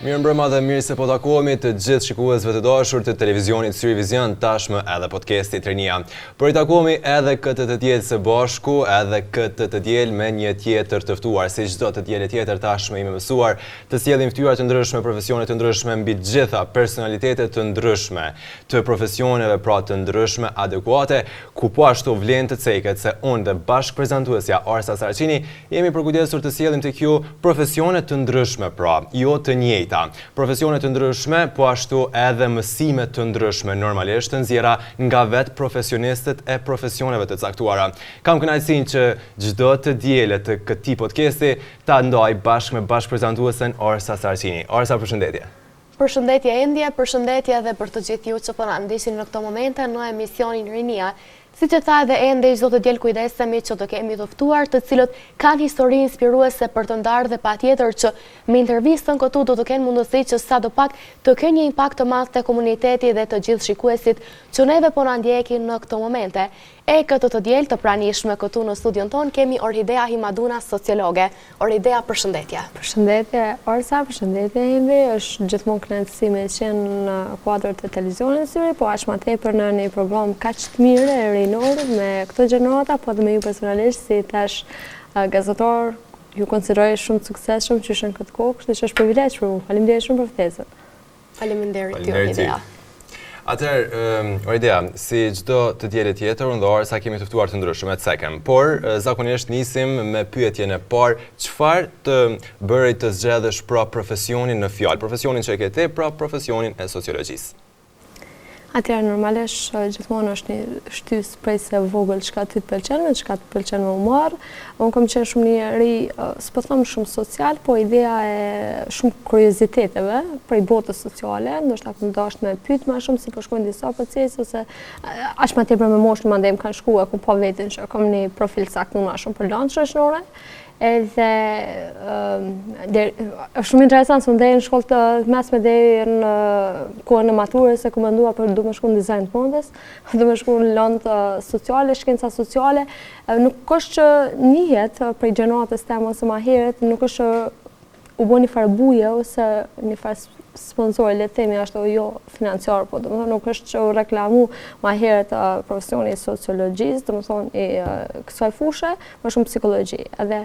Mirëmbrëma dhe mirë se po takohemi të gjithë shikuesve të dashur të televizionit Syri Vizion, tashmë edhe podcastit Rinia. Po ritakohemi edhe këtë të diel së bashku, edhe këtë të diel me një tjetër të ftuar, si çdo të diele tjetër tashmë jemi mësuar të sjellim fytyra të ndryshme, profesione të ndryshme, mbi të gjitha personalitete të ndryshme, të profesioneve pra të ndryshme adekuate, ku po ashtu vlen të ceket se unë dhe bashkëprezantuesja Arsa Saraqini jemi përkujdesur të sjellim tek ju profesione të ndryshme pra, jo të njëjta. Profesione të ndryshme, po ashtu edhe mësime të ndryshme normalisht të nxjerra nga vetë profesionistët e profesioneve të caktuara. Kam kënaqësinë që çdo të diele të këtij podcasti ta ndaj bashkë me bashkëprezantuesen Arsa Saraqini. Arsa përshëndetje. Përshëndetje Endi, përshëndetje edhe për të gjithë ju që po na ndiqni në këto momente në emisionin Rinia. Siç e tha edhe Endi, çdo të diel kujdesemi që të kemi të ftuar të cilët kanë histori inspiruese për të ndarë dhe patjetër që me intervistën këtu do të kenë mundësi që sadopak të kenë një impakt të madh te komuniteti dhe të gjithë shikuesit që neve po na ndjekin në këto momente. E këtë të diel të pranishme këtu në studion tonë kemi Orhidea Himaduna, sociologe. Orhidea, përshëndetje. Përshëndetje Orsa, përshëndetje Endi, është gjithmonë kënaqësi me qenë në kuadër të televizionit Syri, po aq ma tepër në një program kaq të mirë e rinor me këto gjenerata, po edhe me ju personalisht si tash gazetar, ju konsideroj shumë të suksesshëm qysh në këtë kohë, kështu që është privilegj për mua. Faleminderit shumë për ftesën. Faleminderit ty, Oridea. Atëherë, Oridea, si çdo të diele tjetër, unë dhe Arsa kemi të ftuar të ndryshëm e cekëm, por zakonisht nisim me pyetjen e parë, çfarë të bëri të zgjedhësh pra profesionin në fjalë, profesionin që e ke ti, pra profesionin e sociologjisë? Atëherë, normalisht gjithmonë është një shtysë prej se vogël çka ty të pëlqen, me çka të pëlqen me u marrë. Unë kom qenë shumë njeri, s'po them shumë social, po ideja e shumë kurioziteteve prej botës sociale, ndoshta kom dashtë me pyet ma shumë si po shkojnë disa procese ose aq ma tepër me moshën mandej më kanë shku e kom pa veten që kom një profil t'caktum ma shumë për landë shoqnore. Edhe është shumë interesant se unë deri në shkollë të mesme deri në kohën e maturës e kom menduar për du me shku në dizajn të modës, du me shku në landë sociale, shkenca sociale, nuk është që njihet prej gjeneratës teme ose ma herët, nuk është që u bo një farë buje ose një farë sponsor, le të themi ashtu jo financiar, po domethënë nuk është që u reklamu ma herët profesioni i sociologjisë, domethënë i kësaj fushe, më shumë psikologji. Edhe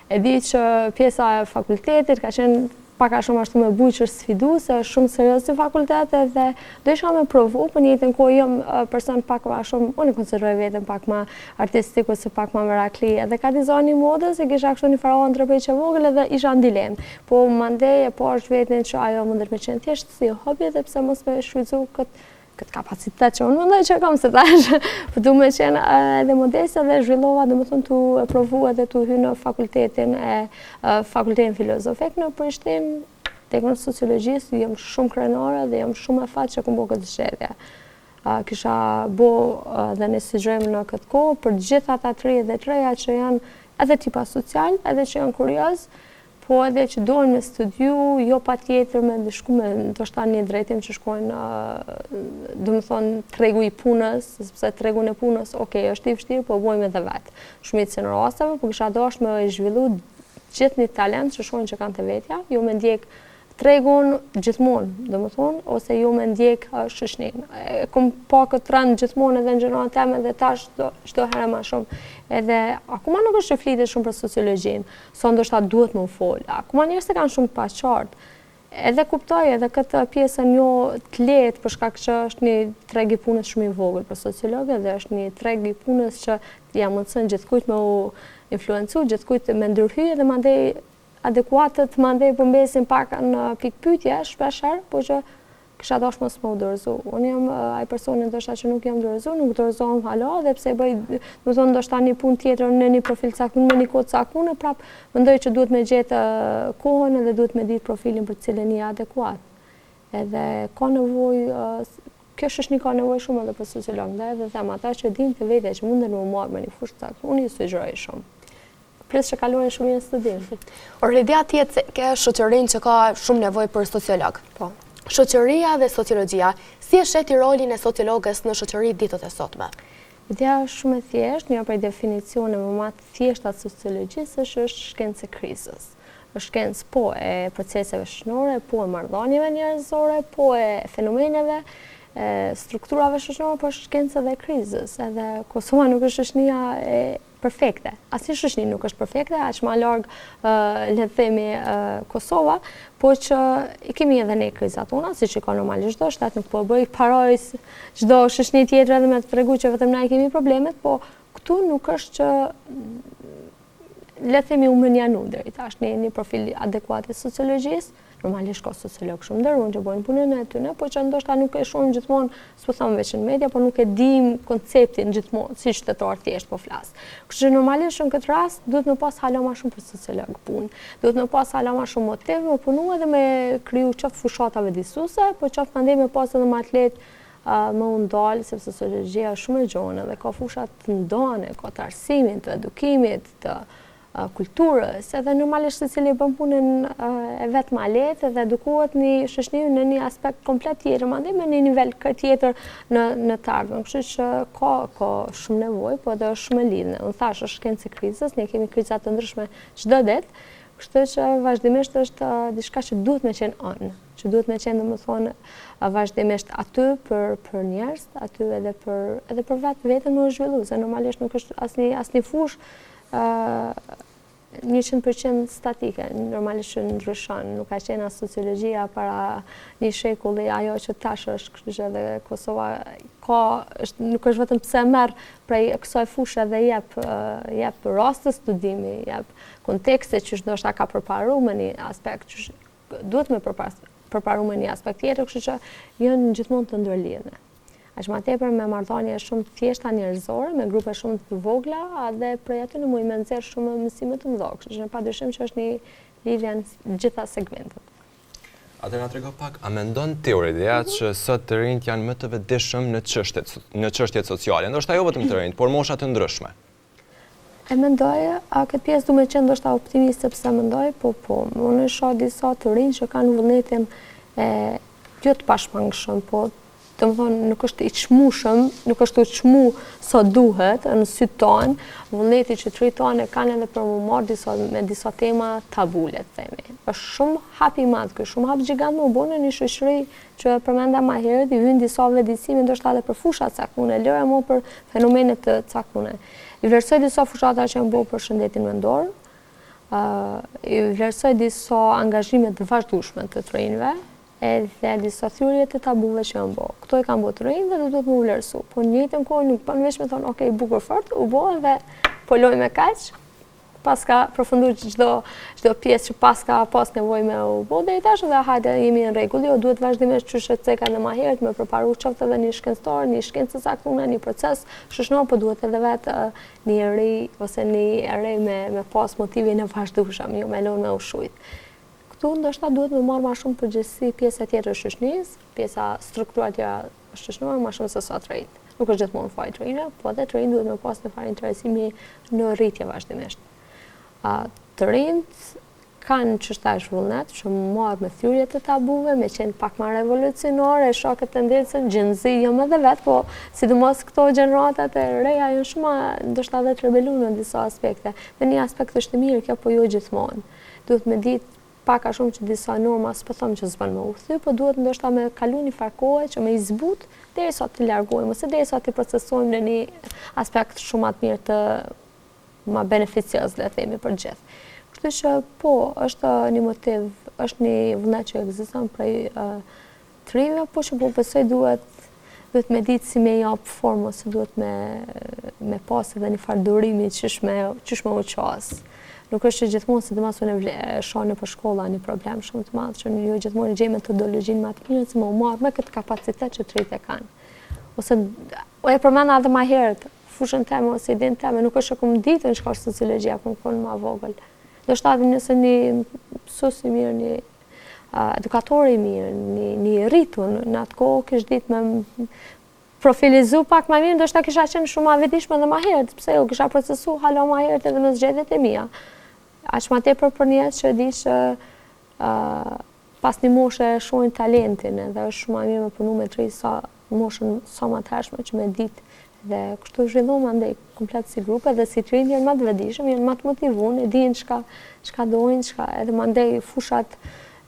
e di që pjesa e fakultetit ka qenë pak a shumë ashtu me bujë që është sfidu, se është shumë serioz si fakultet edhe dojsha me provu, po njëjtën kohë jam person pak ma shumë, unë e konsideroj veten pak ma artistik ose pak ma merakli, edhe ka dizajni i modës, e kisha kështu një farë andrre prej që vogël edhe isha në dilemë. Po mandej e pashë veten që ajo mundet me qenë thjesht si hobi dhe pse mos me shfrytëzu këtë këtë kapacitet që unë mendoj që kam se tash, po du me qenë edhe modeste dhe zhvillova, domethënë tu e provu edhe tu hy në fakultetin e fakultetin filozofik në Prishtinë, degën e sociologjisë, jam shumë krenare dhe jam shumë me fat që kom bo këtë zgjedhje. Kisha bo dhe një sugjerim në këtë kohë për gjithë ata të rinj dhe të reja që janë edhe tipa social, edhe që janë kurioz, po edhe që dojnë me studiu, jo patjetër me shku me ndoshta një drejtim që shkojnë, domethonë, tregu i punës, sepse tregun e punës, ok, është i vështirë, po bojmë edhe vetë. Shumicën e rasteve, po kisha dashtë me zhvillu gjithë një talent që shohin që kanë te vetja, jo me ndjek tregun gjithmonë, domethonë, ose jo me ndjek shoqninë. E kom pa këtë trend gjithmonë edhe në gjeneratën teme dhe tash çdo herë ma shumë. Edhe akoma nuk është që flitet shumë për sociologjinë, sa ndoshta duhet me u fol. Akoma njerëzit e kanë shumë të paqartë. Edhe kuptoj edhe këtë pjesën jo të lehtë për shkak që është një treg i punës shumë i vogël për sociologë dhe është një treg i punës që ja mundëson gjithkujt me u influencu, gjithkujt me ndërhy edhe mandej adekuatët mandej po mbesin pak në pikëpyetje shpesh herë, po që kisha dashtë mos me u dorëzu. Unë jam ai personi ndoshta që nuk jam dorëzu, nuk dorëzohem hala, edhe pse bëj, domethonë ndoshta një punë tjetër në një profil caktuar, në një kohë caktuar, prap mendoj që duhet me gjetë kohën edhe duhet me ditë profilin për të cilin je adekuat. Edhe ka nevojë kjo shoqni ka nevojë shumë edhe për sociolog, ndaj edhe them ata që dinë te vetja që munden me u marrë me një fushë të caktuar, unë i sugjeroj shumë. Pres që kalojnë shumë mirë në studim. Oredia ti e ceke shoqërinë që ka shumë nevojë për sociolog. Po. Shoqëria dhe sociologjia, si e sheh ti rolin e sociologes në shoqëri ditët e sotme? Ideja është shumë e thjeshtë, një prej definicioneve më të thjeshta të sociologjisë është është shkencë e krizës. Është shkencë po e proceseve shoqërore, po e marrëdhënieve njerëzore, po e fenomeneve, e strukturave shoqërore, po është shkencë edhe e krizës. Edhe Kosova nuk është shoqënia e perfekte. Asnjë shoqni nuk është perfekte, aq ma larg le të themi Kosova, po që i kemi edhe ne krizat tona, siç i ka normalisht çdo shtet, nuk po bëj parajsë çdo shoqni tjetër edhe me të tregu që vetëm na i kemi problemet, po këtu nuk është që le të themi u mënjanu deri tash një, një profil adekuat i sociologjisë, Normalisht ka sociologë shumë nderuar që bojnë punën e tyne, po që ndoshta nuk e shohim gjithmonë, s'po them veç në media, po nuk e dim konceptin gjithmonë, si qytetar thjesht po flas. Kështu që normalisht në këtë rast duhet me pas hala ma shumë për sociolog punë. Duhet me pas hala ma shumë motiv me punu edhe me kriju qoftë fushata vetëdijësuese, po qoftë mandej me pas edhe ma të lehtë me u ndalë, sepse sociologjia është shumë e gjonë dhe ka fusha të ndane, ka të arsimit, të edukimit, të kulturës, edhe normalisht secili e bën punën e vet ma lehtë edhe edukohet një shoqni në një aspekt komplet tjetër, mandej me një nivel krejt tjetër në në të ardhmen. Kështu që ka ka shumë nevojë, po edhe është shumë e lidhne. Unë thash është shkencë e krizës, ne kemi kriza të ndryshme çdo ditë, kështu që vazhdimisht është diçka që duhet me qenë on, që duhet me qenë domethënë vazhdimisht aty për për njerëz, aty edhe për edhe për vetë veten me u zhvillu, se normalisht nuk është asnjë asnjë fushë 100% statike, normalisht që ndryshon, nuk ka qenë as sociologjia para një shekulli, ajo që tash është, kështu që edhe Kosova ka, është, nuk është vetëm pse merr prej kësaj fushe dhe jep, jep raste studimi, jep kontekste që ndoshta ka përparu me një aspekt, që duhet me përparu me një aspekt tjetër, kështu që janë gjithmonë të ndërlidhne. Aq ma tepër me marrëdhanie shumë të thjeshta njerëzore, me grupe shumë të vogla, dhe prej aty ne mujmë me nxjerr shumë mësime të mëdha, kështu që pa dyshim që është një lidhje në gjitha segmentet. Atëherë na trego pak, a mendon ti Oredia mhm. që sot të rinjtë janë më të vetëdijshëm në çështjet në çështjet sociale, ndoshta jo vetëm të rinjtë, por mosha të ndryshme? E mendoj, a këtë pjesë du me qenë ndoshta optimist sepse mendoj, po po, unë shoh disa të rinj që kanë vullnetin e jo të pashmangshëm, po domethënë nuk është i çmushëm, nuk është u çmu sa duhet në sytë tonë, vullneti që të rinjtë tonë e kanë edhe për m'u marrë disa, me disa tema tabu, le të themi. Është shumë hap i madh ky, shumë hap gjigant me u bo në një shoqëri që e përmenda ma herët, i vynë disa vetëdijësime, ndoshta edhe për fusha të caktume, lëre mo për fenomene të caktume. I vlerësoj disa fushata që janë bo për shëndetin mendor, i vlerësoj disa angazhime të vazhdueshme të të rinjve, edhe disa thyerje të tabuve që janë bo. Këto i kanë bo të rinjtë dhe duhet me u vlerësu. Po në njëjtën kohë nuk bën veç me thonë, ok, bukur fort, u bo edhe po lojmë me kaq, paska përfundu çdo çdo pjesë që paska pas nevojë me u bo deri tash dhe hajde jemi në rregull, jo duhet vazhdimisht qysh e ceka edhe ma herët me përparu qoftë edhe një shkencëtar, një shkencë të caktuar, një proces shoqnor, po duhet edhe vetë një i ri ose një e re me me pas motivin e vazhdueshëm, jo me lënë me u shujt. Këtu ndoshta duhet me marrë ma shumë përgjegjësi pjesa tjetër e shoqënisë, pjesa struktura tjera shoqnore ma shumë se sa të rinjtë. Nuk është gjithmonë faj të rinjve, po edhe të rinjtë duhet me pas një farë interesimi në rritje vazhdimisht. Të rinjtë kanë qysh thash vullnet që m'u marrë me thyerje të tabuve, me qenë pak ma revolucionar, e shoh këtë tendencën, Gen Z jam edhe vetë, po sidomos këto gjeneratat e reja janë shumë ndoshta edhe të rebelun në disa aspekte. Në një aspekt është e mirë kjo, po jo gjithmonë. Duhet me ditë pak a shumë që disa norma s'po them që s'bën me u thy, po duhet ndoshta me kalu një farë kohe që me i zbut derisa t'i largojmë ose derisa t'i procesojmë në një aspekt shumë ma të mirë të ma beneficioz, le të themi për gjithë. Kështu që po, është një motiv, është një vullnet që ekziston prej të rinjve, po që po besoj duhet duhet me ditë si me jap formë ose duhet me me pas edhe një farë durimi qysh me qysh me u qas. Nuk është që gjithmonë, sidomos unë e shoh nëpër shkolla një problem shumë të madh që jo gjithmonë gjej metodologjinë më të mirë se me u marrë me këtë kapacitet që të rinjtë e kanë. Ose o e përmenda edhe ma herët, fushën teme ose idenë teme, nuk është që kom ditë çka është sociologjia kur kom konë ma vogël. Ndoshta edhe nëse një mësues i mirë, një edukator i mirë, një, një i rritun në atë kohë kish ditë me. profilizu pak ma mirë, ndoshta kisha qenë shumë ma e vetëdijshme edhe ma herët, pse jo, kisha procesu hala ma herët edhe me zgjedhjet e mia. Aq ma tepër për njerëz që e di që pas një moshe e shohin talentin edhe është shumë ma mirë me punu me të ri sa moshën sa ma të hershme që me ditë dhe kështu zhvillohem mandej komplet si grup edhe si të rinj janë ma të vetëdijshëm, janë ma të motivun, e dinë çka çka dojnë, çka edhe mandej fushat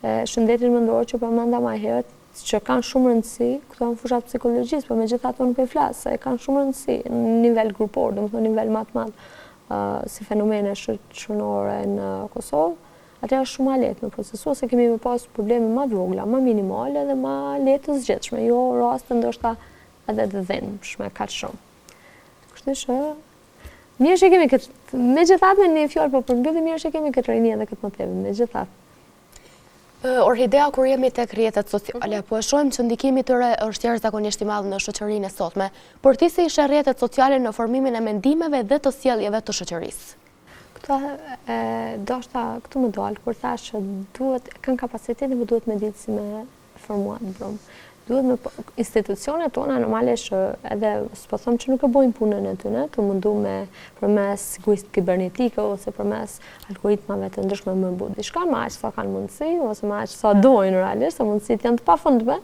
e shëndetit mendor që përmenda ma herët, që kanë shumë rëndësi, këto janë fushat e psikologjisë, por megjithatë unë po i flas, se kanë shumë rëndësi në nivel grupor, domethënë nivel ma të madh si fenomene shoqërore në Kosovë, atëherë është shumë ma lehtë me procesu, se kemi me pas probleme ma të vogla, ma minimale dhe ma lehtë të zgjidhshme, jo raste ndoshta edhe të dhimbshme kaq shumë. Kështu që mirë që kemi këtë, megjithatë me një fjalë po përmbylli mirë që kemi këtë rini edhe këtë motiv, megjithatë. Orhidea, kur jemi tek rrjetet sociale, po e shohim që ndikimi i tyre është jashtëzakonisht i madh në shoqërinë e sotme. Por ti si i sheh rrjetet sociale në formimin e mendimeve dhe të sjelljeve të shoqërisë? Këtu e dashta këtu me dalë, kur thash që duhet, kanë kapacitetin, po duhet me ditë si me formu atë brumë. Duhet me, institucionet tona normalisht që edhe s'po them që nuk e bojnë punën e tyne, tu u mundu me përmes sigurisë kibernetike ose përmes algoritmave të ndryshme me bo diçka, me aq sa kanë mundësi ose me aq sa dojnë realisht, se mundësitë janë të pafundme.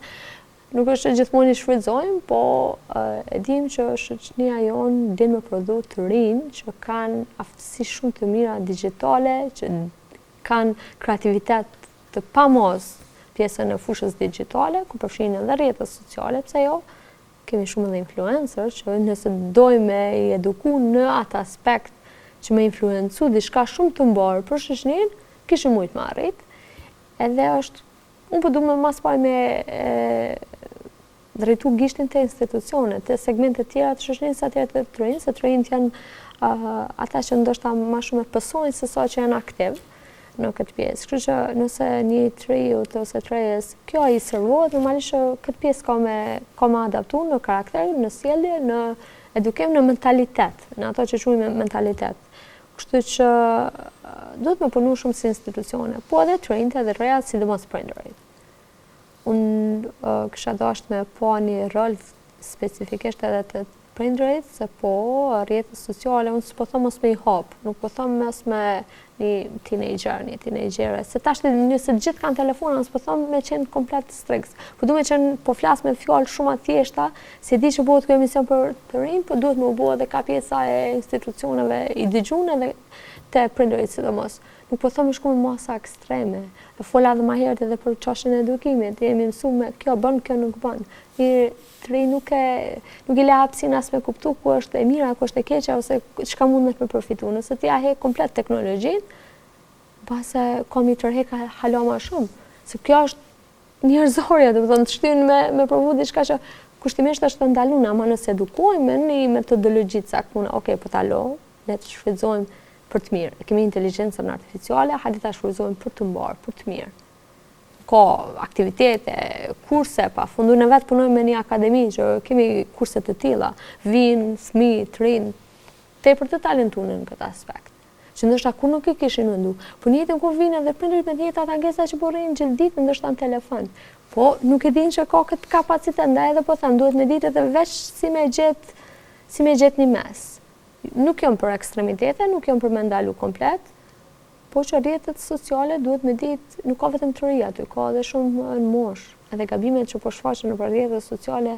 Nuk është që gjithmonë i shfrytëzojmë, po e dim që shoqëria jonë din me prodhu të rinj që kanë aftësi shumë të mira digjitale, që kanë kreativitet të pamasë pjesën e fushës digjitale, ku përfshihen edhe rrjetet sociale, pse jo, kemi shumë edhe influencer që nëse dojmë me i eduku në atë aspekt që me influencu diçka shumë të mbarë për shoqninë, kishim mujtë me arrit. Edhe është, unë po du me mas pari me e, drejtu gishtin te institucionet, te segmentet tjera të shoqërisë, sa tjera të të rinjtë, se të rinjtë janë ata që ndoshta ma shumë e pësojnë se sa që janë aktiv në këtë pjesë. Kështu që nëse një të riut ose të rejes, kjo i servohet, normalisht që këtë pjesë ka me, ka me adaptu në karakter, në sjellje, në edukim, në mentalitet, në ato që quajmë mentalitet. Kështu që duhet me punu shumë si institucione, po edhe të rinjtë edhe të rejat, sidomos prindërit. Unë kisha dashtë me pa një rol specifikisht edhe të prindërit, se po, rrjetet sociale, unë s'po thom mos me i hap, nuk po thom mos me një teenager, një teenagere, se tash nëse të gjithë kanë telefona, unë s'po thom me qenë komplet strikt. Po du me qenë, po flas me fjalë shumë të thjeshta, se di që bëhet ky emision për të rinj, po duhet me u bo edhe ka pjesa e institucioneve i dëgjun edhe te prindërit sidomos. Nuk po thom me shku me masa ekstreme. E fola edhe ma herët edhe për çështjen e edukimit, jemi mësu me kjo bën, kjo nuk bën. Një të ri nuk e nuk i le hapësinë as me kuptu ku është e mira, ku është e keqja ose çka mundet me përfitu. Nëse ti ja hek komplet teknologjinë, mbase ka me i tërhek hala ma shumë. Se kjo është njerëzorja, domethënë të shtyn me me provu diçka që kushtimisht është e ndalune, ama nëse edukojmë me një metodologji të caktuar, ok, po ta lo, le të shfrytëzojmë për të mirë. E kemi inteligjencën artificiale, hajde ta shfrytëzojmë për të mbarë, për të mirë. Ka aktivitete, kurse, pa fund, ne vetë punojmë me një akademi që kemi kurse të tilla, vijnë fëmijë, të rinj, tepër të talentuar në këtë aspekt që ndoshta kur nuk e kishin mendu. Po njëjtën kur vijnë edhe prindërit me të njëjtat ankesa që po rrinë gjithë ditën ndoshta në telefon. Po nuk e dinë që ka këtë kapacitet, ndaj edhe po them, duhet me ditë edhe veç si me gjet si me gjet një mes. Nuk jam për ekstremitete, nuk jam për me ndalu komplet, po që rrjetet sociale duhet me ditë, nuk ka vetëm të ri aty, ka edhe shumë në moshë, edhe gabimet që po shfaqen nëpër rrjetet sociale,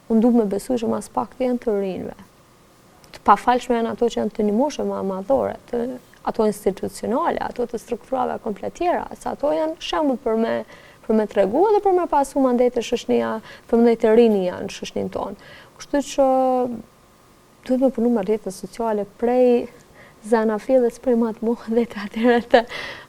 unë du me besu që mas pakti janë të rinjve. Të pafalshme janë ato që janë të një moshe ma madhore, të ato institucionale, ato të strukturave komplet tjera, se ato janë shembull për me për me tregu edhe për me pasu mandej te shoqnia, për mandej te rinia në shoqninë tonë. Kështu që duhet me punu me rrjetet sociale prej zanafillës, prej ma të madhit atyre të,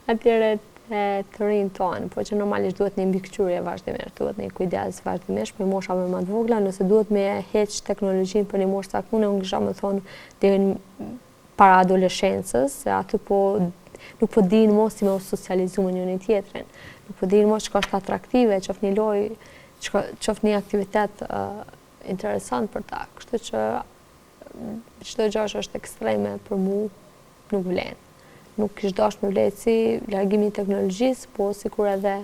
atyre të, të rinjtë tonë, po që normalisht duhet një mbikëqyrje vazhdimisht, duhet një kujdes vazhdimisht për moshave më të vogla, nëse duhet me heq teknologjinë për një moshë caktuar, unë kisha me thonë deri në para adoleshencës, se aty po nuk po dinë mo si me u socializu me njëri tjetrin, nuk po dinë mo çka është atraktive, qoftë një lojë, qoftë një aktivitet uh, interesant për ta, kështu që çdo gjë që është ekstreme për mu nuk vlen. Nuk kish dasht me vlejt si largimi i teknologjisë, po sikur edhe.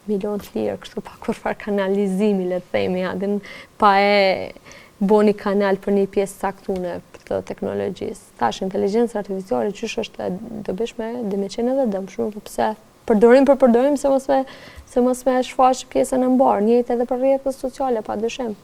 Mi lonë të lirë, kështu pa kurrfarë kanalizimi, le të themi, a din, pa e bo një kanal për një pjesë caktune të teknologjisë. Tash, inteligjenca artificiale, qysh është e dobishme, di me qenë edhe dëmshme, po pse përdorim për përdorim, se mos me, se mos me shfaq pjesën e mbarë, njëjtë edhe për rrjetet sociale, pa dyshim.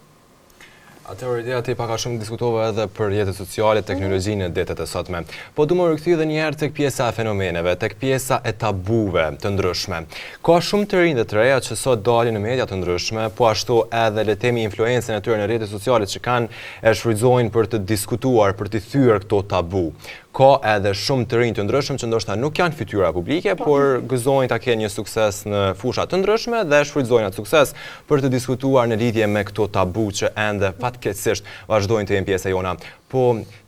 Atëherë ideja ti pak a shumë diskutove edhe për rrjetet sociale, teknologjinë në ditët e sotme. Po du me u rikthy edhe një herë tek pjesa e fenomeneve, tek pjesa e tabuve të ndryshme. Ka shumë të rinj dhe të reja që sot dalin në media të ndryshme, po ashtu edhe le të themi influencën e tyre në rrjetet sociale që kanë e shfrytëzojnë për të diskutuar, për të thyer këto tabu. Ka edhe shumë të rinj të ndryshëm që ndoshta nuk janë fytyra publike, po. por gëzojnë ta kenë një sukses në fusha të ndryshme dhe shfrytëzojnë atë sukses për të diskutuar në lidhje me këto tabu që ende fatkeqësisht vazhdojnë të jenë pjesë e jona. Po,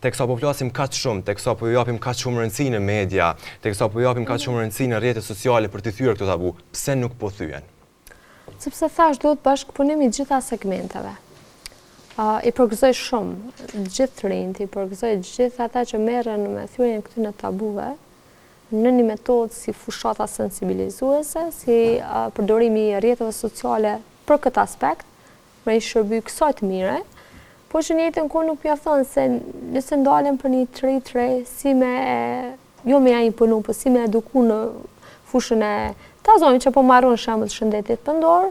teksa po flasim kaq shumë, teksa po ju japim kaq shumë rëndësi në media, teksa po ju japim kaq shumë rëndësi në rrjetet sociale për të thyer këto tabu, pse nuk po thyhen? Sepse thash duhet bashkëpunim i gjitha segmenteve. I përgëzoj shumë gjithë të rinjtë, i përgëzoj gjithë ata që merren me thyerjen e këtyre tabuve, në një metodë si fushata sensibilizuese, si përdorimi i rrjeteve sociale për këtë aspekt, me i shërby kësaj të mire, po që njëjtën kohë nuk mjafton se nëse ndalem për një të ri të re, si me, jo me ja imponu, po si me eduku në fushën e, ta zojmë që po marrën shembull shëndetit mendor,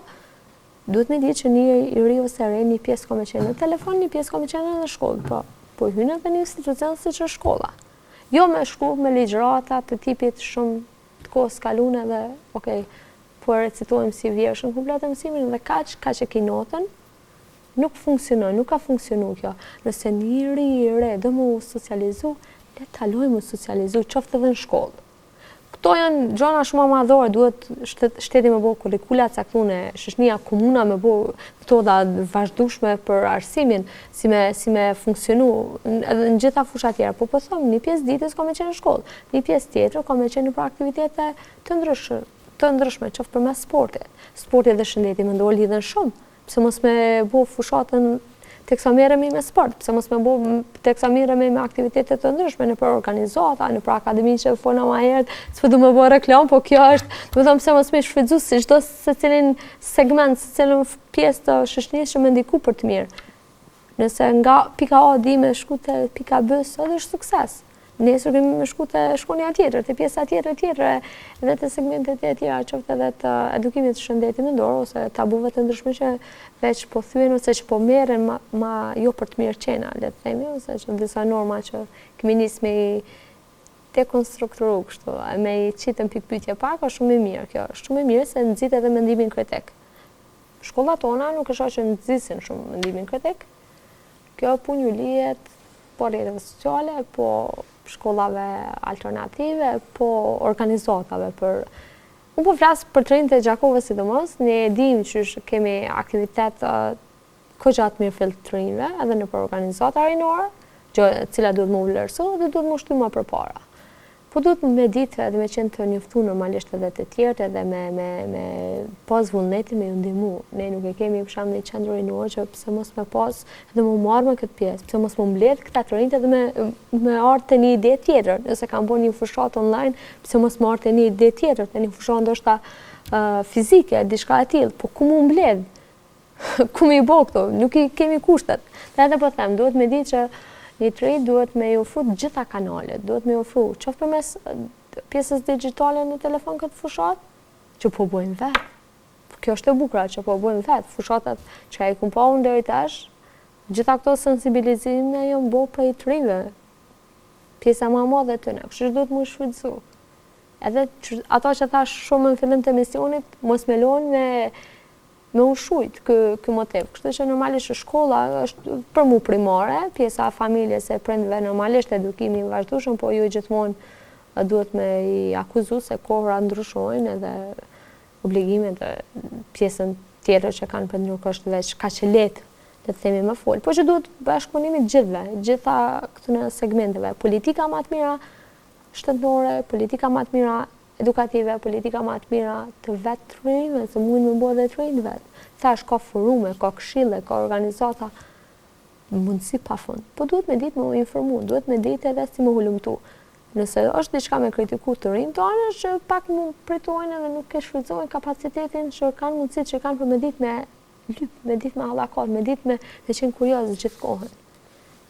duhet me ditë që një i ri ose re, një pjesë ka me qenë në telefon, një pjesë ka me qenë në shkollë, po, po hynë edhe në institucion siç është shkolla. Jo me shku me ligjërata të tipit shumë të kohës kalune dhe, okej, po e recitojmë si vjershën komplet e mësimin dhe kaq, kaq e ki notën, nuk funksionon, nuk ka funksionu kjo. Nëse një ri i re do me u socializu, le ta lojmë me u socializu, qoftë edhe në shkollë. Këto janë gjana shumë madhore, duhet shteti me bo kurrikula caktune, shoqnia, komuna me bo metoda vazhdueshme për arsimin, si me, si me funksionu edhe në gjitha fushat tjera. Po po them, një pjesë ditës ka me qenë në shkollë, një pjesë tjetër ka me qenë për aktivitete të ndryshme, të ndryshme, qoftë përmes sportit. Sporti dhe shëndeti mendor lidhen shumë. Pse mos me bo fushatën teksa merremi me sport, pse mos me bo teksa merremi me aktivitete të ndryshme nëpër organizata, nëpër akademi që folna ma herët, s'po du me bo reklamë, po kjo është, do të thonë pse mos me shfrytëzu si çdo secilin segment, secilin pjesë të shoqërisë që me ndiku për të mirë. Nëse nga pika A di me shku te pika B, sot është sukses. Nesër kemi me shku te shkonja tjetër, te pjesa tjetër tjetër, dhe te segmentet e tjera, qoftë edhe të edukimit të shëndetit mendor, ose tabuve të ndryshme që veç po thyhen, ose që po merren ma, ma jo për të mirë qena, le të themi, ose që disa norma që kemi nisë me i dekonstrukturu kështu, me i qitë në pikëpyetje pak, është shumë e mirë kjo, është shumë e mirë se nxit edhe mendimin kritik. Shkollat tona nuk e shoh që nxisin shumë mendimin kritik. Kjo punë ju lihet po rrjeteve sociale, po shkollave alternative, po organizatave për Unë po flas për të rinjtë e Gjakovës sidomos, ne e dimë që kemi aktivitet goxha të mirëfilltë të rinjve, edhe nëpër organizata rinore, gjë e cila duhet mu vlerësu dhe duhet mu shty ma përpara. Po duhet me ditë edhe me qenë të njoftu normalisht edhe të tjerët edhe me, me, me pas vullnetin me ju ndihmu. Ne nuk e kemi për shembull një qendër rinore që pse mos me pas edhe mu marrë me këtë pjesë, pse mos mu mbledh këta të rinjtë edhe me, me ardhë te një ide tjetër. Nëse kanë bo një fushatë online, pse mos me ardhë te një ide tjetër, te një fushatë ndoshta uh, fizike, diçka e tillë, po ku mu mbledh? Ku me i bo këto? Nuk i kemi kushtet. Dhe edhe po them, duhet me di që një të ri duhet me i ofru të gjitha kanalet, duhet me i ofru, qoftë përmes pjesës digjitale në telefon këtë fushatë, që po bojnë vetë. Kjo është e bukura që po bojnë vetë, fushatat që i kum pa unë deri tash, gjitha këto sensibilizime janë bo prej të rinjve, pjesa ma e madhe e tyne, kështu që duhet mu shfrytëzu. Edhe ato që thash shumë në fillim të emisionit, mos me lonë me me u shujt ky ky motiv. Kështu që normalisht shkolla është për mu primare, pjesa e familjes e prindve normalisht edukimi i vazhdueshëm, po jo gjithmonë duhet me i akuzu se kohërat ndryshojnë edhe obligimet dhe pjesën tjetër që kanë prindër nuk është veç kaq e lehtë le të themi me fol. Po që duhet bashkëpunimi të gjithëve, gjitha këtyre segmenteve, politika ma të mira shtetërore, politika ma të mira edukative, politika ma të mira të vetë të rinjve, se mujnë me bo edhe të rinjtë vetë. Thash, ka forume, ka këshille, ka organizata, mundësi pa fund. Po duhet me ditë me u informu, duhet me ditë edhe si me hulumtu. Nëse është diçka me kritiku të rinjtë tonë, është që pak më pritojnë edhe nuk e shfrytëzojnë kapacitetin që kanë mundësitë që kanë për me ditë me lyp, me ditë me hallakot, me ditë me, me qenë kurioz gjithë kohën.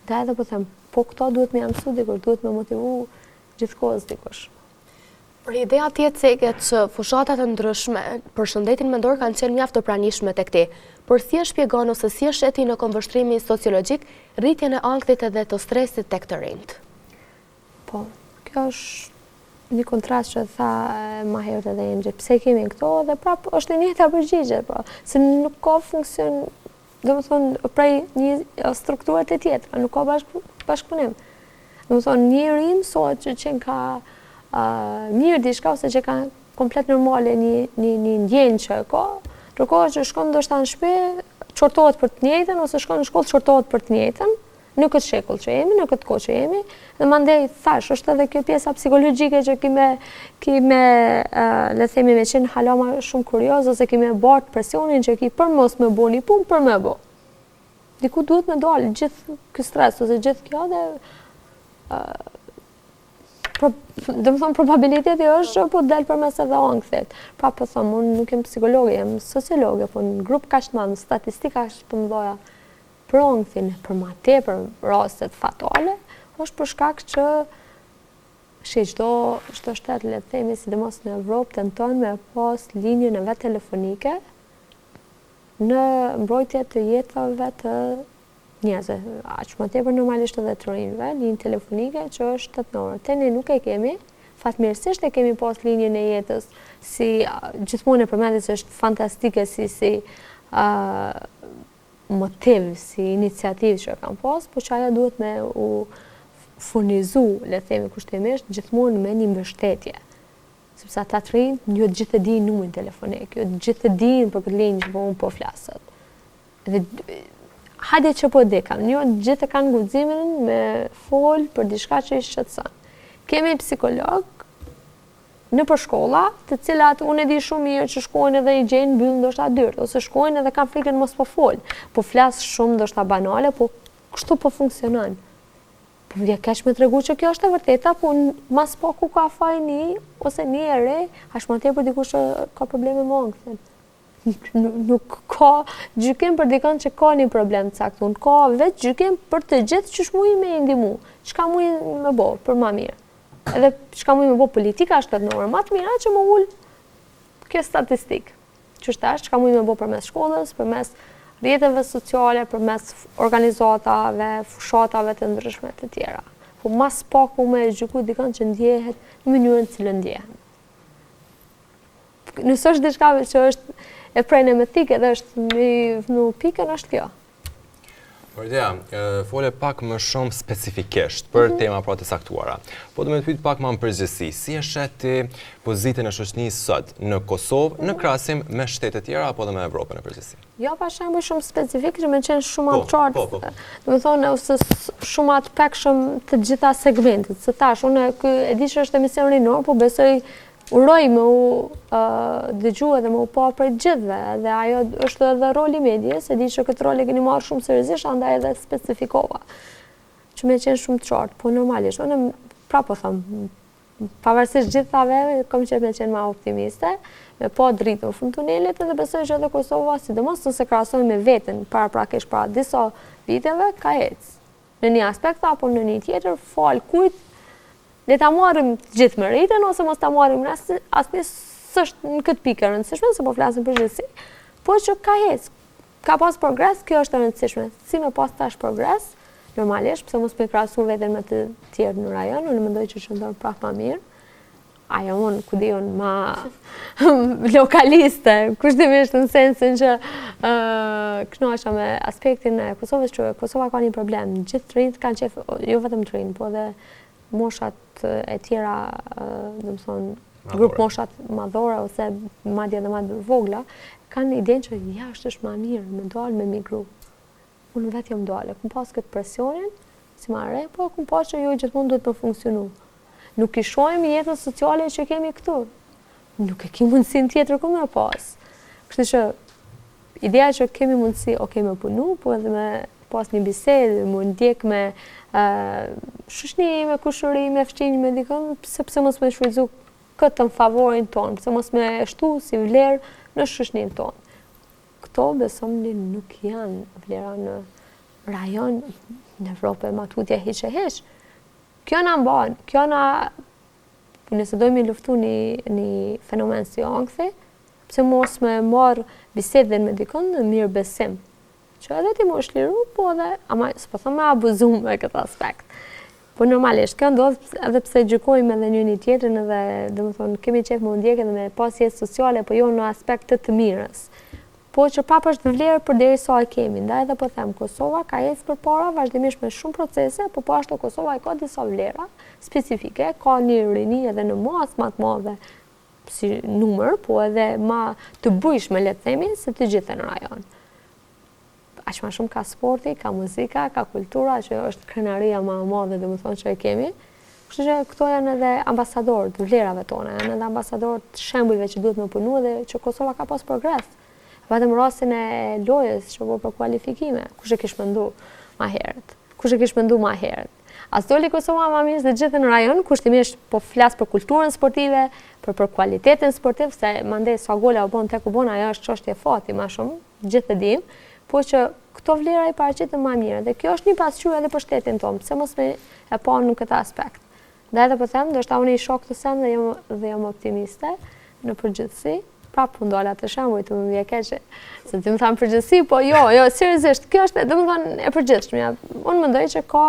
Dhe edhe po them, po këto duhet me ja mësu dikush, duhet me motivu gjithë kohës dikush. Por ideja ti e ceke që fushatat e ndryshme për shëndetin mendor kanë qenë mjaft të pranishme tek ti. Por si e shpjegon ose si e sheh ti në këndvështrimin sociologjik rritjen e ankthit edhe të stresit tek të rinjtë? Po, kjo është një kontrast që tha ma herët edhe Enxhi. Pse kemi këto dhe prapë është e njëjta përgjigje, pra, se nuk ka funksion, domethënë, prej një strukture te tjetra, nuk ka bashkëpunim. Domethënë, njeri mësohet që qenë ka mirë diçka, ose që ka komplet normale një, një, një ndjenjë që e ka, ndërkohë që shkon ndoshta në shpi, qortohet për të njëjtën, ose shkon në shkollë, qortohet për të njëjtën, në këtë shekull që jemi, në këtë kohë që jemi, dhe mandej thash, është edhe kjo pjesa psikologjike që ki me, ki me, le themi, me qenë hala ma shumë kurioz, ose ki me bartë presionin që ki për mos me bo një punë, për me bo. Diku duhet me dalë gjithë ky stres, ose gjithë kjo dhe, pro, domethonë, probabiliteti është që po del përmes edhe ankthit. Pra po them, unë nuk jam psikologe, jam sociologe, po në grup kaq të madh, në statistika kaq të mëdha, për ankthin, për ma tepër rastet fatale, është për shkak që shi çdo çdo shtet le të themi, sidomos në Evropë, tenton me pas linjën e vet telefonike në mbrojtje të jetëve të njerëzve, aq më tepër normalisht edhe të rinjve, linjë telefonike që është shtetnore. Te ne nuk e kemi, fatmirësisht e kemi pas linjën e jetës, si gjithmonë e përmendi se është fantastike si si uh, motiv, si iniciativë që e kam pas, po që ajo duhet me u furnizu, le të themi kushtimisht, gjithmonë me një mbështetje. Sepse ata të rinj, jo të gjithë e dinë numrin telefonik, jo të gjithë e dinë për këtë linjë që po unë po flas sot. Dhe hajde që po di kam, jo të gjithë e kanë guximin me fol për diçka që i shqetëson. Kemi psikolog nëpër shkolla, të cilat unë e di shumë mirë që shkojnë edhe i gjejnë mbyllë ndoshta dyert, ose shkojnë edhe kanë frikën mos po fol. Po flas shumë ndoshta banale, po kështu po funksionon. Po më vjen keq me tregu që kjo është e vërteta, po ma s'paku ka faj një, ose një e re, aq më tepër dikush që ka probleme me ankthin. Nuk ka gjykim për dikën që ka një problem të caktuar, ka veç gjykim për të gjithë qysh muj me i ndihmu, çka muj me bo për ma mirë. Edhe çka muj me bo politika shtetnore ma të mira që me ul kjo statistikë. Qysh tash, çka muj me bo përmes shkollës, përmes rrjeteve sociale, përmes organizatave, fushatave të ndryshme të tjera. Po ma s'paku me gjyku dikën që ndjehet në mënyrën cilën ndjehet. Nëse është diçka që është e prene me thikë edhe është me vnu pikën, është kjo. Mordea, fole pak më shumë specifikisht për mhm. tema pra të caktuara. Po du me të pyet pak më në përgjithësi, si e sheh ti pozitën e shoqënisë sot në Kosovë, në mhm. krahasim me shtetet tjera apo edhe me Evropën në përgjithësi? Jo, pa shembuj shumë specifik që me qenë shumë po, të qartë, po, po. Domethonë, ose shumë të prekshëm të gjitha segmentet. Se tash, unë e di që është emision rinor, po besoj Uroj me u dëgju edhe me u pa prej të gjithëve, dhe ajo është edhe roli i medies, e di që këtë rol e keni marrë shumë seriozisht, andaj edhe specifikova. Që me qenë shumë të qartë, po normalisht, unë prapë po them, pavarësisht gjithave, kom qejf me qenë ma optimiste, me pa dritë në fund tunelit, edhe besoj që edhe Kosova, sidomos nëse krahasojmë me veten, paraprakisht para disa viteve, ka ecë. Në një aspekt apo në një tjetër, falë kujt, Le ta marrim të gjithë meritën ose mos ta marrim asnjë s'është në këtë pikë e rëndësishme, se po flasim përgjithësi, po që ka ec, ka pas progres, kjo është e rëndësishme. Si me pas tash progres, normalisht, pse mos me krahasu veten me të tjerë në rajon, unë mendoj që qëndron prapë ma mirë. Ajo unë, ku di unë, ma lokaliste, kushtimisht në sensin që uh, knaqna me aspektin e Kosovës, që Kosova ka një problem, gjithë të rinjtë kanë qef, jo vetëm të rinjtë, po edhe moshat e tjera, domethonë, grup moshat madhore ose madje edhe ma të vogla, kanë idenë që jashtë është ma mirë, me dalë me migru. Unë vetë jam dalë, kum pas këtë presionin, si ma re, po kum pas që jo gjithmonë duhet me funksionu. Nuk i shohim jetën sociale që kemi këtu. Nuk e ki mundësin tjetër ku me pas. Kështu që, ideja që kemi mundësi, ok, me punu, po edhe me pas një bisedë, m'u ndjek me shoqni, me kushëri, me fqinj, me dikën, sepse mos me shfrytëzu këtë në favorin tonë, pse mos me shtu si vlerë në shoqninë tonë. Këto, besomni, nuk janë vlera në rajon, në Evropë e ma tutje hiç e hiç. Kjo na mban, kjo na nëse dojmë me luftu një, një fenomen si ankthi, pse mos me marrë bisedën me dikën në mirëbesim, që edhe ti m'u çliru, po edhe, ama s'po them me abuzu me këtë aspekt. Po normalisht, kjo ndodh edhe pse gjykojmë edhe njëni tjetrin edhe, domethonë, kemi qef me u ndjekë edhe me pas jetë sociale, po jo në aspekt të të mirës. Po që prapë është vlerë përderisa e kemi, ndaj edhe po them, Kosova ka ecë përpara vazhdimisht me shumë procese, po po ashtu Kosova i ka disa vlera specifike, ka një rini edhe në masë ma të madhe si numër, po edhe ma të bujshme, le të themi, se të gjithë në rajon. Aq ma shumë ka sporti, ka muzika, ka kultura, që është krenaria ma e madhe, domethonë që e kemi. Kështu që këto janë edhe ambasadorë të vlerave tona, janë edhe ambasadorë të shembujve që duhet me punu edhe që Kosova ka pas progres. Vetëm rastin e lojës që po për kualifikime, kush e kish mendu ma herët? Kush e kish mendu ma herët? A s'doli Kosova ma mirë se gjithë në rajon, kushtimisht po flas për kulturën sportive, për për kualitetin sportiv, se mandej sa gola u bon tek u bon, ajo është çështje fati ma shumë, gjithë e dim, po që këto vlera i paraqitën ma mirë dhe kjo është një pasqyrë edhe për shtetin tonë, pse mos me e pa në këtë aspekt. Dhe edhe po them, ndoshta unë i shoh këto sende dhe jam dhe jam optimiste në përgjithësi, prapë po ndala te shembujt, më vjen keq se ti më tha në përgjithësi, po jo, jo, seriozisht, kjo është, domethënë, e përgjithshme. Unë mendoj që ka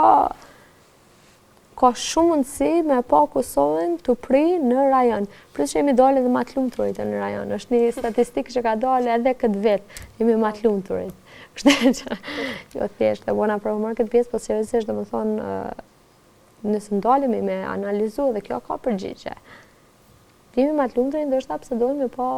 ka shumë mundësi me pa Kosovën të pri në rajon. Plus që jemi dalë edhe ma të lumturit në rajon. është një statistikë që ka dalë edhe këtë vit. Jemi ma të lumturit. Kështu që, jo thjesht, e bona për humor këtë pjesë, po seriozisht, domethonë, nëse ndalemi me analizu dhe kjo ka përgjigje. Jemi ma të lumturit, ndoshta pse dojmë me pa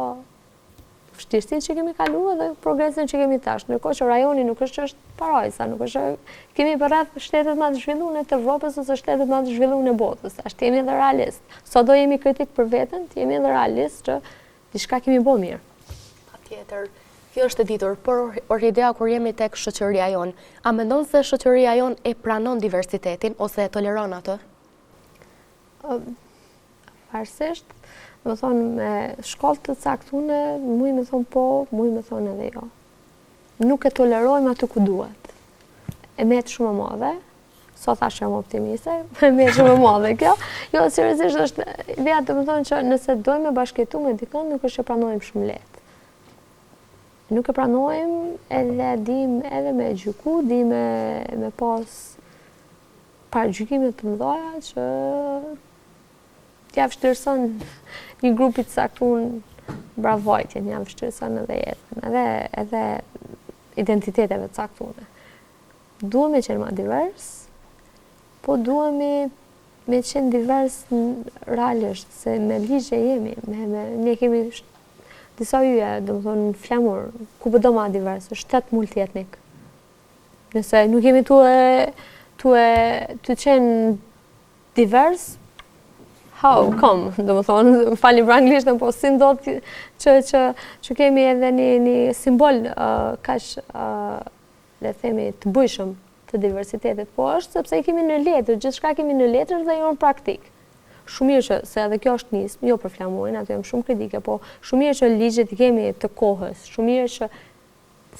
vështirësitë që kemi kalu edhe progresin që kemi tash. Ndërkohë që rajoni nuk është që është parajsa, nuk është që kemi përreth shtetet ma të zhvilluar të Evropës ose shtetet ma të zhvilluar në botës. Tash të jemi edhe realist. Sado jemi kritik për veten, të jemi edhe realist që diçka kemi bo mirë. Patjetër. Kjo është e ditur, por Orhidea kur jemi tek shoqëria jonë, a mendon se shoqëria jonë e pranon diversitetin ose e toleron atë? Varësisht, domethonë, me shkallë të caktune, muj me thonë po, muj me thonë edhe jo. Nuk e tolerojmë aty ku duhet. E metë shumë e madhe, sa thashë jam optimiste, e metë shumë e madhe kjo. Jo, seriozisht është, ideja domethonë që nëse dojmë me bashkëjetu me dikën, nuk është që pranojmë shumë lehtë. Nuk e pranojmë edhe dim edhe me gjyku, dim me, me pas paragjykime të mëdha që t'ja vështirëson një grupi të caktun mbarëvajtjen, ja vështirëson edhe jetën, edhe, edhe identiteteve të caktune. Duhem me qenë ma divers, po duhemi me qenë divers realisht, se me ligje jemi, me, me, ne kemi disa yje, domethonë, flamur, ku po do ma divers, është shtet multietnik. Nëse nuk jemi tu e, tu e, tu qenë divers, how come, domethonë, më falni për anglishtën, po si ndodh që, që, që kemi edhe një, një simbol uh, kaq, uh, le themi, të bujshëm të diversitetit, po është sepse i kemi në letër, gjithçka kemi në letër dhe jo në praktikë. Shumë mirë që, se edhe kjo është nismë, jo për flamurin, ato jam shumë kritike, po shumë mirë që ligjet i kemi të kohës, shumë mirë që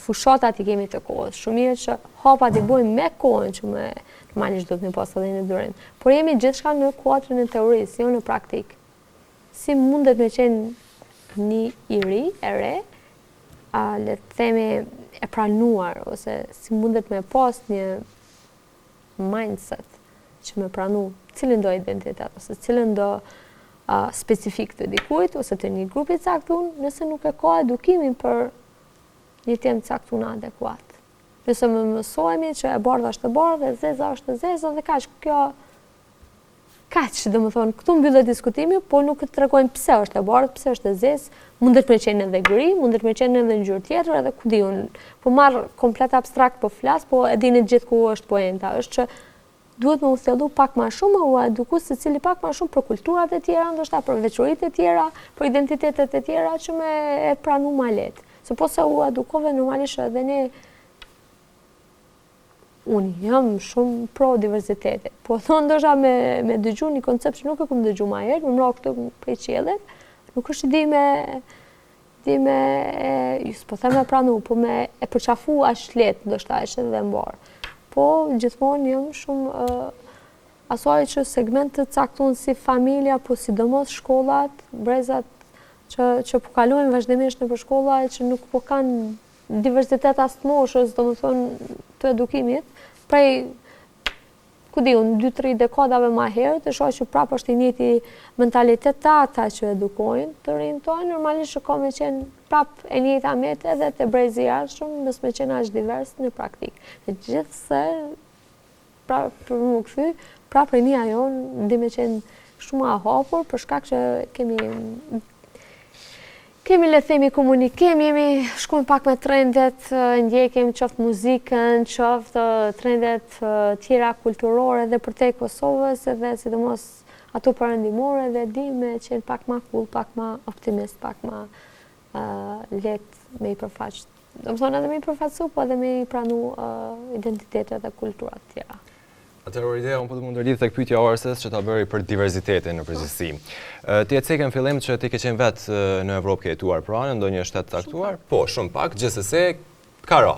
fushatat i kemi të kohës, shumë mirë që hapat i bojmë me kohën që me normalisht duhet me pas edhe një durim. Por jemi gjithçka në kuadrin e teorisë, jo në praktikë. Si mundet me qenë një i ri, e re, a, le të themi e pranuar, ose si mundet me pas një mindset që me pranu cilin do identitet, ose cilin do uh, specifik të dikujt, ose të një grupi caktun, nëse nuk e ka edukimin për një temë caktun adekuat. Nëse më mësohemi që e bardha është e bardhë, e zeza është e zeza, dhe kaq, kjo kaq, domethonë, këtu mbyllet diskutimi, po nuk të tregojmë pse është e bardhë, pse është e zezë, mundet me qenë edhe gri, mundet me qenë edhe ngjyrë tjetër, edhe ku di unë, po marr komplet abstrakt po flas, po e dini gjithë ku është poenta, është që duhet me u thellu pak ma shumë, me u eduku secili pak ma shumë për kulturat e tjera, ndoshta për veçoritë e tjera, për identitetet e tjera, që me e pranu ma lehtë. Se po s'u edukove, normalisht edhe ne. Unë jam shumë pro diversitetit. Po thonë ndoshta me, me dëgju një koncept që nuk e kom dëgju ma herët, me m'ra këtu prej qiellit, nuk është di me, di me, ju s'po them me pranu, po me e përqafu aq lehtë, ndoshta është edhe mbarë. Po gjithmonë jam shumë asaj që segment të caktun si familja, po sidomos shkollat, brezat që, që po kalojnë vazhdimisht nëpër shkolla e që nuk po kanë diversitet as të moshës, domethënë të edukimit, prej ku di unë, 2-3 dekadave ma herët, e shoh që prapë është i njëjti mentalitet te ata që edukojnë të rinjtë tonë, normalisht që ka me qenë prapë e njëjta metë edhe te brezi i ardhshëm, mos me qenë aq divers në praktikë. Megjithëse, pra për m'u kthy, prapë rinia jonë di me qenë shumë ma e hapur, për shkak që kemi Kemi le themi komunikim, jemi shkojmë pak me trendet, ndjekim qoftë muzikën, qoftë trendet tjera kulturore dhe përtej Kosovës edhe sidomos ato perëndimore dhe di me qenë pak ma cool, pak ma optimist, pak ma lehtë me i përfaq. Domethonë edhe me i përfaqësu, po edhe me i pranu identitetet dhe kulturat tjera. Atëherë Oridea, unë po du me ndërlidh tek pyetja e Arsës që ta bëri për diversitetin në përgjithësi. Ti e ceke në fillim që ti ke qenë vetë në Evropë ke jetuar, pra në ndonjë shtet të caktuar? Po, shumë pak, gjithsesi ka ra.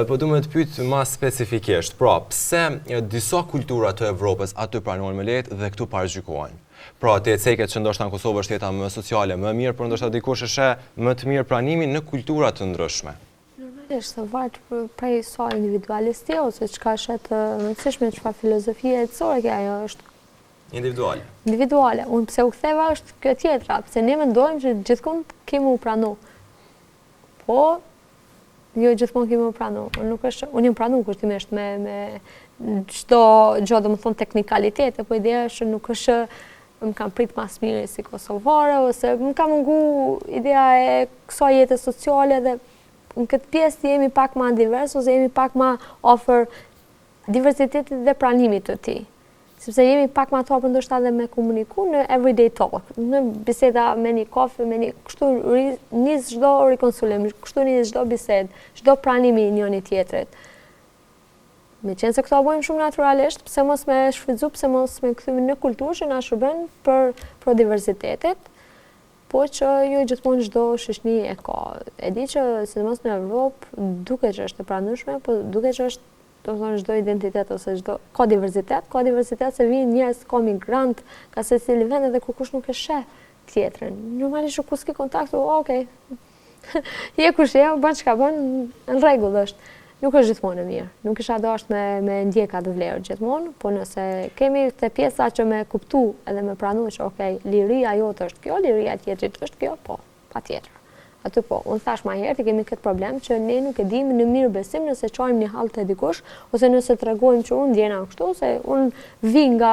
Po du me të pyet ma specifikisht, pra pse disa kultura të Evropës aty pranohen më lehtë dhe këtu paragjykohen? Pra, ti e ceke që ndoshta në Kosovë është jeta më sociale, më mirë, por ndoshta dikush e sheh më të mirë pranimin në kultura të ndryshme. Normalisht, se varet prej sa individualist je, ose çka është e rëndësishme, çfarë filozofie jetësore ke, ajo është Individuale. Individuale. Unë pse u ktheva është kjo tjetra, pse ne mendojmë që gjithkund kemi u pranu. Po, jo gjithmonë kemi u pranu. Unë nuk është, unë jam pranu kushtimisht me, me çdo gjë, domethonë teknikalitete, po ideja është që nuk është më kanë prit ma s'miri si kosovare, ose më ka mungu ideja e kësaj jete sociale dhe në këtë pjesë jemi pak ma divers, ose jemi pak ma afër diversitetit dhe pranimit të tij. Sepse jemi pak ma të hapur ndoshta edhe me komuniku në everyday talk, në biseda me një kafe, me një, kështu nis çdo rikonsulim, kështu nis çdo bisedë, çdo pranim i njëni tjetrit. Meqenëse këto bëjmë shumë naturalisht, pse mos me shfrytëzu, pse mos me kthy në kulturë që na shërben për pro diversitetit, po që jo gjithmonë çdo shoqni e ka. E di që sidomos në Evropë duket që është e pranueshme, po duket që është domethonë çdo identitet ose çdo ka diversitet, ka diversitet se vijnë njerëz, ka migrant, ka secili vend edhe kurkush nuk e sheh tjetrin. Normalisht ku s'ke kontakt, okay, Je kush je, bën çka bën, në rregull është. Nuk është gjithmonë e mirë. Nuk isha dashtë me, me ndjek atë vlerë gjithmonë, po nëse kemi te pjesa që me kuptu edhe me pranu që okej, liria jote është kjo, liria e tjetrit është kjo, po, patjetër. Aty po, unë thash ma herët, e kemi këtë problem që ne nuk e dimë në mirëbesim nëse qajmë një hall te dikush, ose nëse tregojmë që unë ndjena kështu, ose unë vi nga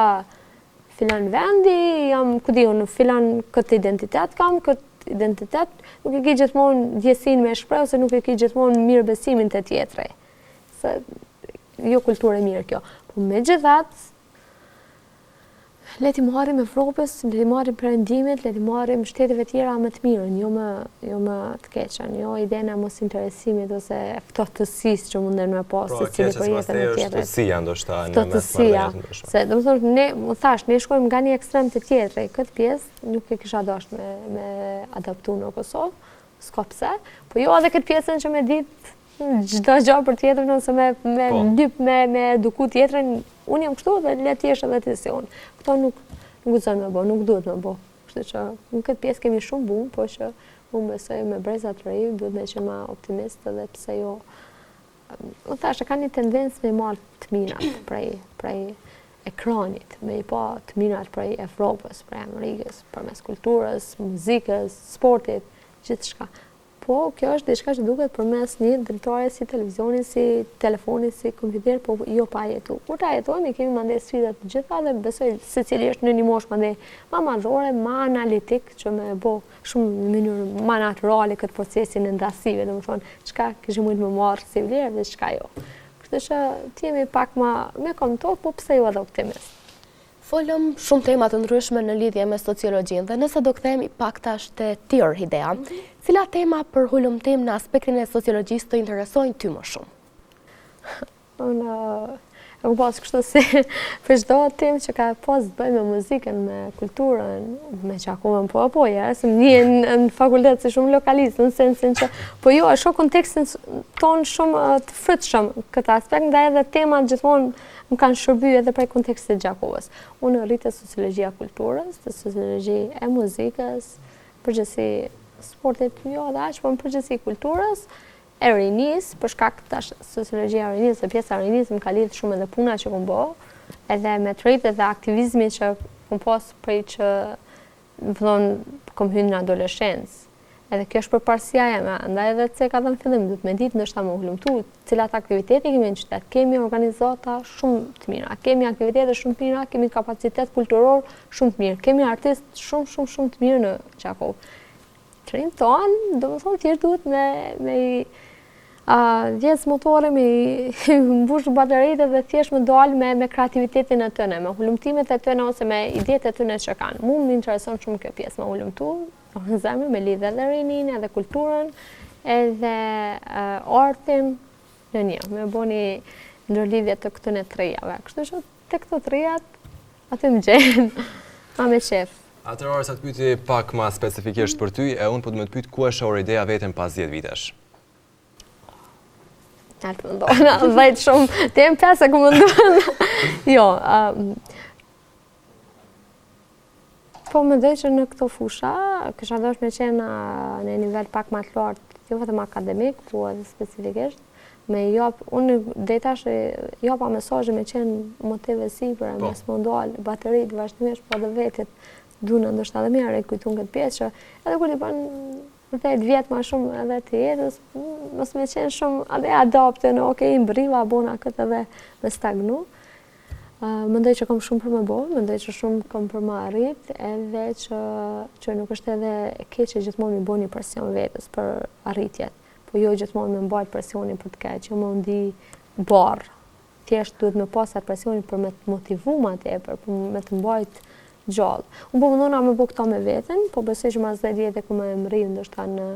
filan vendi, jam, ku di unë, filan këtë identitet kam, këtë identitet, nuk e ki gjithmonë ndjesinë me shpreh, ose nuk e ki gjithmonë mirëbesimin te tjetri. Se jo kulturë e mirë kjo. Po megjithatë, le t'i marrim Evropës, le t'i marrim perëndimit, le t'i marrim shteteve tjera më të mirën, jo më, jo më të keqen, jo idenë e mos interesimit ose ftohtësisë që munden me pas pra, secili për jetën e tjetrit. Ftohtësia ndoshta në mes marrëdhënieve të ndryshme. Se, domethonë, ne, më thash, ne shkojmë nga një ekstrem te tjetri, këtë pjesë nuk e kisha dashtë me, me adaptu në Kosovë, s'ka pse, po jo edhe këtë pjesën që me ditë çdo gjë për tjetrin ose me me po. lyp me me eduku tjetrin, unë jam kështu dhe le të jesh edhe ti si unë. Këto nuk nuk guxon me bë, nuk duhet me bë. Kështu që në këtë pjesë kemi shumë punë, po që unë besoj me breza të rinj duhet me qenë ma optimist edhe pse jo unë thashë ka një tendencë me marrë të mirat prej, prej ekranit, me i pa të mirat prej Evropës, prej Amerikës, përmes kulturës, muzikës, sportit, gjithçka. Po, kjo është diçka që duket përmes një dritare si televizioni, si telefoni, si kompjuter, po jo pa jetu. Kur ta jetojmë, i kemi mandej sfidat të gjitha dhe besoj secili është në një moshë mandej ma madhore, ma analitik, që me bo shumë në mënyrë ma naturale këtë procesin e ndasive, domethonë, çka kishim mujtë me marrë si vlerë dhe çka jo. Kështu që të jemi pak ma me kom n'tokë, po pse jo edhe optimist. Folëm shumë tema të ndryshme në lidhje me sociologjinë dhe nëse do kthehemi pak tash te ti Orhidea, mhm. cila tema për hulumtim në aspektin e sociologjisë të interesojnë ty më shumë? Unë e kom pas kështu si për çdo temë që ka pas të bëjë me muzikën, me kulturën, me Gjakovën, po po, ja, se më njeh në fakultet si shumë lokalist, në sensin që, po jo, e shoh kontekstin tonë shumë të frytshëm këtë aspekt, ndaj edhe temat gjithmonë më kanë shërby edhe prej kontekstit të Gjakovës. Unë rri te sociologjia e kulturës, te sociologjia e muzikës, përgjithësi sportit jo edhe aq, po në përgjithësi kulturës, e rinisë, për shkak tash sociologjia e rinisë dhe pjesa e rinisë më ka lidhë shumë edhe puna që kom bo, edhe me të rinjtë edhe aktivizmi që kom pas prej që, me thonë, kom hynë në adoleshencë. Edhe kjo është përparësia jeme, andaj edhe ceka dhe në fillim, duhet me ditë ndoshta me hulumtu, cilat aktivitete kemi në qytet, kemi organizata shumë të mira, kemi aktivitete shumë të mira, kemi kapacitet kulturor shumë të mirë, kemi artist shumë, shumë, shumë të mirë në Gjakovë. Të rinjtë tonë, domethonë, thjesht duhet me, me i dhezë motorin, me i mbush bateritë dhe thjesht me dalë me, me kreativitetin e tyne, me hulumtimet e tyne ose me idetë e tyne që kanë. Mu më intereson shumë kjo pjesë, me hulumtu, në zemër, me lidhe edhe rininë, edhe kulturën, edhe artin, në një, me bo një ndërlidhje të këtyne trejave. Kështu që te këto trejat, aty më gjenë, ma me qef. Atëherë Arsa të pyti pak ma specifikisht për ty, e unë po du me të pytë ku e sheh Oridea veten pas 10 vitesh? Nalt të mendona, dhejtë shumë, të jem pesë e ku mendona. Jo, po mendoj që në këto fusha, kisha dashtë me qenë në nivel pak ma të lartë, jo vetëm akademik, po edhe specifikisht, me jap, unë deri tash japa mesazhe me qenë motiv e sipër, po. mos me ndalë bateritë vazhdimisht, po edhe vetit, duna ndoshta edhe me ja rikujtu në këtë pjesë që edhe kur t'i bën 10 vjet ma shumë edhe të jetës, mos me qenë shumë edhe adapte në ok, mbrriva, bona këtë edhe me stagnu. Mendoj që kam shumë për me bo, mendoj që shumë kam për me arrit, edhe që, që nuk është edhe e keqe gjithmonë me bo një presion vetës për arritjet. Po jo gjithmonë me mbajt presionin për të keq, jo me u ndi barrë. Thjesht duhet me pas atë presionin për me të motivu ma tepër, për me të mbajt gjallë. Unë po mundohna me bo këta me veten, po besoj që mas 10 vjetë ku me mrri ndoshta në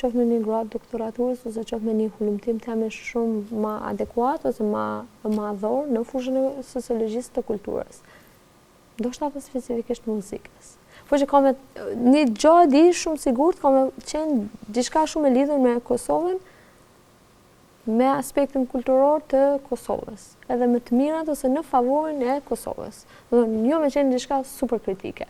qoftë me një gradë doktoraturës ose qoftë me një hulumtim temin shumë ma adekuat ose ma madhor në fushën e sociologjisë të kulturës. Ndoshta edhe specifikisht muzikës. Po që ka me, një gjo e di shumë sigurt, ka me qenë diçka shumë e lidhur me Kosovën, me aspektin kulturor të Kosovës, edhe me të mirat ose në favorin e Kosovës. Do të jo me qenë diçka super kritike.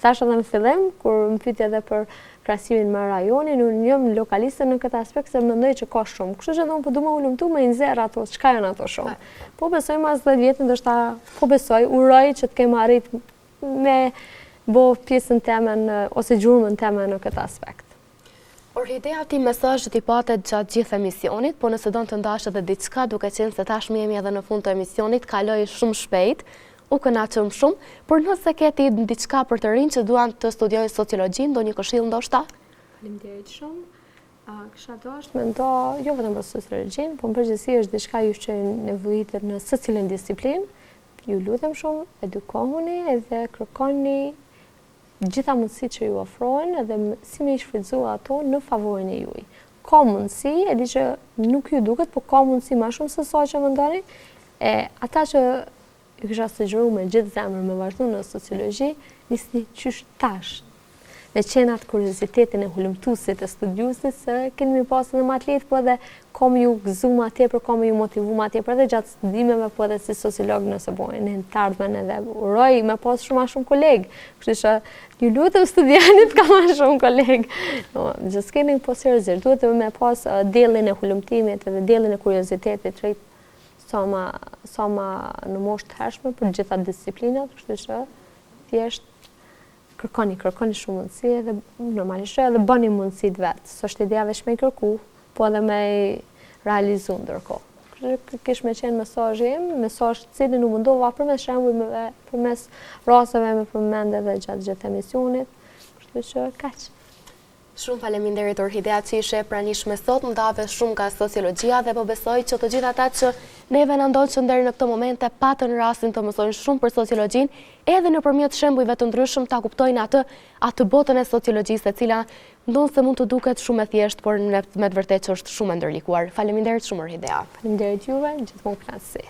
Thash edhe në fillim, kur më pyetje edhe për krahasimin me rajonin, unë jam lokaliste në këtë aspekt se mendoj që ka shumë. Kështu që edhe unë po du me hulumtu me nxjerr ato, çka janë ato shumë. Po besoj mas 10 vjetë, ndoshta po besoj, uroj që të kem arrit me bo pjesën teme në, ose gjurmën teme në këtë aspekt. Orhidea ti mesazhet i pate gjatë gjithë emisionit, po nëse don të ndash edhe diçka, duke qenë se tashmë jemi edhe në fund të emisionit, kaloi shumë shpejt, u kënaqëm shumë, por nëse ke ti diçka për të rinj që duan të studiojnë sociologjinë, ndonjë këshillë ndoshta? Faleminderit shumë. Kisha dashtë me nda, jo vetëm për sociologjinë, po në përgjithësi është diçka ju që nevojitet në secilën disiplinë. Ju lutem shumë, edukohuni edhe kërkoni gjitha mundësitë që ju ofrohen edhe si me i shfrytëzu ato në favorin e juj. Ka mundësi, e di që nuk ju duket, po ka mundësi ma shumë se sa që mendoni, e ata që ju kisha sugjeru me gjithë zemër me vazhdu në sociologji, nisni qysh tash, me qenë atë kuriozitetin e hulumtusit e studiusit, se keni me pas edhe ma të lehtë, po edhe ka me ju gëzu ma tepër, ka me ju motivu ma tepër edhe gjatë studimeve, po edhe si sociolog nëse bojnë në të ardhmen edhe uroj me pas shumë ma shumë kolegë. Kështu që ju lutem studioni të ka ma shumë kolegë. No, gjithë po seriozisht, duhet me pas dellin e hulumtimit edhe dellin e kuriozitetit rrit sa ma, sa ma në moshë të hershme për gjitha disiplinat, kështu që thjesht kërkoni, kërkoni shumë mundësi edhe normalisht edhe bëni mundësitë vetë. S'është ideja veç me i kërku, po edhe me i realizu ndërkohë. Kështu që kish me qenë mesazhi im, mesazh të cilin u mundova përmes shembujve, përmes rasteve me përmend edhe gjatë gjithë emisionit. Kështu që kaq. Shumë faleminderit Orhidea që ishe e pranishme sot, ndave shumë nga sociologjia dhe po besoj që të gjithë ata që neve na ndoqën deri në këto momente patën rastin të mësojnë shumë për sociologjinë, edhe nëpërmjet shembujve të ndryshëm ta kuptojnë atë atë botën e sociologjisë e cila ndonëse mund të duket shumë e thjeshtë, por me të vërtetë që është shumë e ndërlikuar. Faleminderit shumë Orhidea. Faleminderit juve, gjithmonë kënaqësi.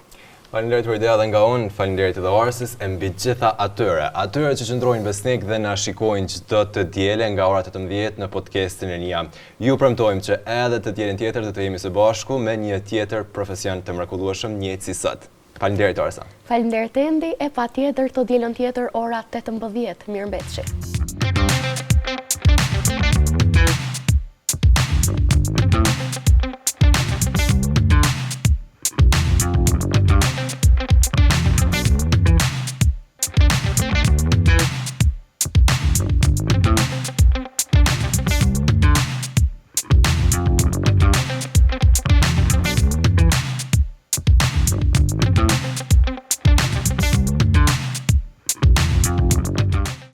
Faleminderit Orhidea edhe nga unë, faleminderit edhe Arsës e mbi të gjitha atyre, atyre që qëndrojnë besnik dhe na shikojnë çdo të diele nga ora 18 në podcastin Rinia. Ju premtojmë që edhe të dielën tjetër do të jemi së bashku me një tjetër profesion të mrekullueshëm njëjtë si sot. Faleminderit Arsa. Faleminderit Endi e patjetër të dielën tjetër ora 18. Mirëmbetshi.